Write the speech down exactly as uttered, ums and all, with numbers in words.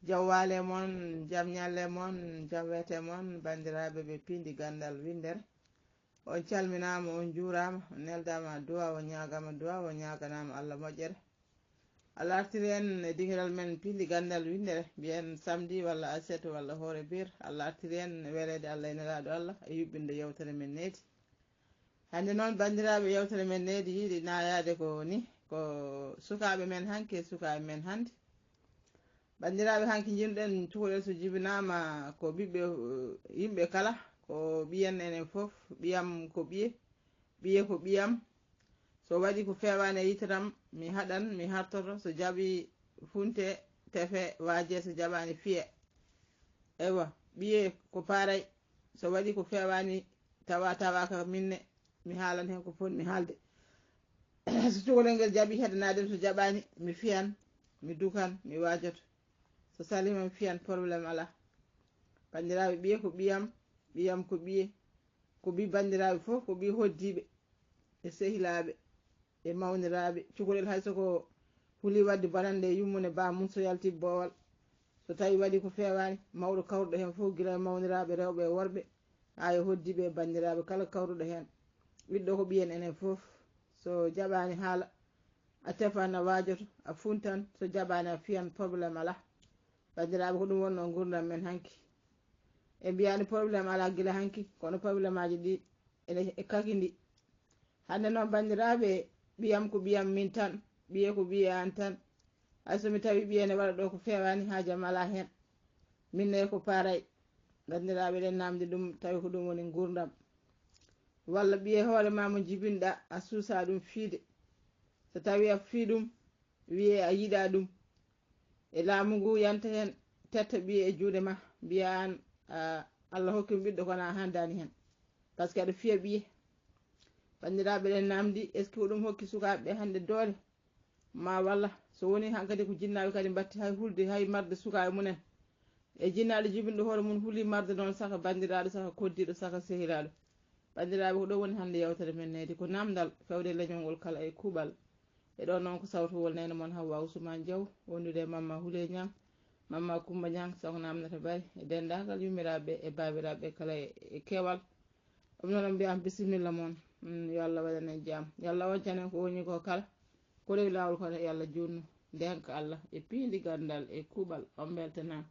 Jam waale mon, jam ñalle mon, jam weete mon, banndiraaɓe ɓe piindi ganndal winndere. On calminaama, on njuuraama, on neldaama duwa, on ñaagaama duwa, on ñaaganaama Allah moƴƴere. Allah artiri en e dingiral men piindi ganndal winndere, mbiyen samedi walla aset walla hoore biir. Allah artiri en e weleede Allah e nelaaɗo Allah e yuɓɓinde yewtere men needi. Hannde noon, banndiraaɓe, yewtere men needi yiɗi naayaade ko ni, ko sukaaɓe men hanki e sukaaɓe men hannde. Banndiraaɓe, hanki njiɗ-ɗen cukalel so jibinaama ko ɓiɓɓe, eh, yimɓe kala, ko ɓiyen enen fof, ɓiyam ko ɓiye, ɓiye ko ɓiyam. So waɗi ko feewaani e yitere am, mi haɗan, mi hartoto, so jaɓi funte, tefe, waaje, so jaɓaani fiye. Eywa, ɓiye ko paaray, so waɗi ko feewaani, tawa, tawaaka minne, mi haalan heen ko foti mi haalde. So cukalel ngel jaɓi heɗanaade mi, so jaɓaani, mi fiyan, mi dukan, mi waajoto. So saliima, mi fiyan, problème alaa. Banndiraaɓe, ɓiye ko ɓiyam, ɓiyam ko ɓiye, ko ɓi banndiraaɓe fof, ko ɓi hoɗdiiɓe e sehilaaɓe e mawniraaɓe. Cukalel hay so ko huli waɗde bonannde e yummune ba mum, so yalti boowal, so tawi waɗi ko feewaani, mawɗo kawruɗo heen fof, gila e mawniraaɓe rewɓe e worɓe, haa e hoɗdiiɓe e banndiraaɓe kala kawruɗo heen. Ɓiɗɗo ko ɓiyen enen fof. So jaɓaani haala, a tefan, a waajoto, a funtan, so jaɓaani a fiyan, problème alaa. Banndiraaɓe, ko ɗum wonnoo nguurndam men hanki. En mbiyaani problème alaa gila hanki, kono problème aji ɗi ene e kakindi. Hannde noon, banndiraaɓe, ɓiyam ko ɓiyam min tan, ɓiye ko ɓiye an tan. Hay so mi tawi ɓiye ne waɗa ɗo ko feewaani, haajam alaa heen. Min ne ko paaray. Banndiraaɓe, eɗen naamndi ɗum, tawi ko ɗum woni nguurndam. Walla ɓiye hoore ma mo jibinɗa, a suusa ɗum fiide. So tawi a fii ɗum, wiyee a yiɗaa ɗum. E laamu ngu, yanta heen, tetta ɓiye e juuɗe ma, mbiya aan, a, Allah hokki mo ɓiɗɗo, kono a hanndaani heen. Par ce que aɗa fiya ɓiye. Banndiraaɓe, eɗen naamndi, est ce que ko ɗum hokki sukaaɓe ɓe hannde doole? Ma walla, so woni hankadi ko jinnaaɓe kadi mbatti hay hulde, hay marde sukaaɓe mumen. E jinnaaɗo jibinɗo hoore mum huli marde noon saka banndiraaɗo, saka koddiiɗo, saka sehilaaɗo. Banndiraaɓe, ko ɗo woni hannde yewtere men needi, ko naamndal fewde leñol ngol kala e kuuɓal. E ɗo noon ko sawtowol neene mon Hawwa Ousmane Diaw, wondude e Mamma Houlé Niang, Mamma Coumba Niang, Sokhna Aminata Barry, e denndaangal yummiraaɓe e baabiraaɓe kala e, e keewal. Ɗum noon, on mbiyam bisimilla mon. Mm, yo Allah waɗan en jam. Yo Allah woncan en ko woni ko kala. Ko rewi laawol ko yo Allah juutnu. Ndeenka Allah e piindi ganndal e kuuɓal. On mbeltanaama.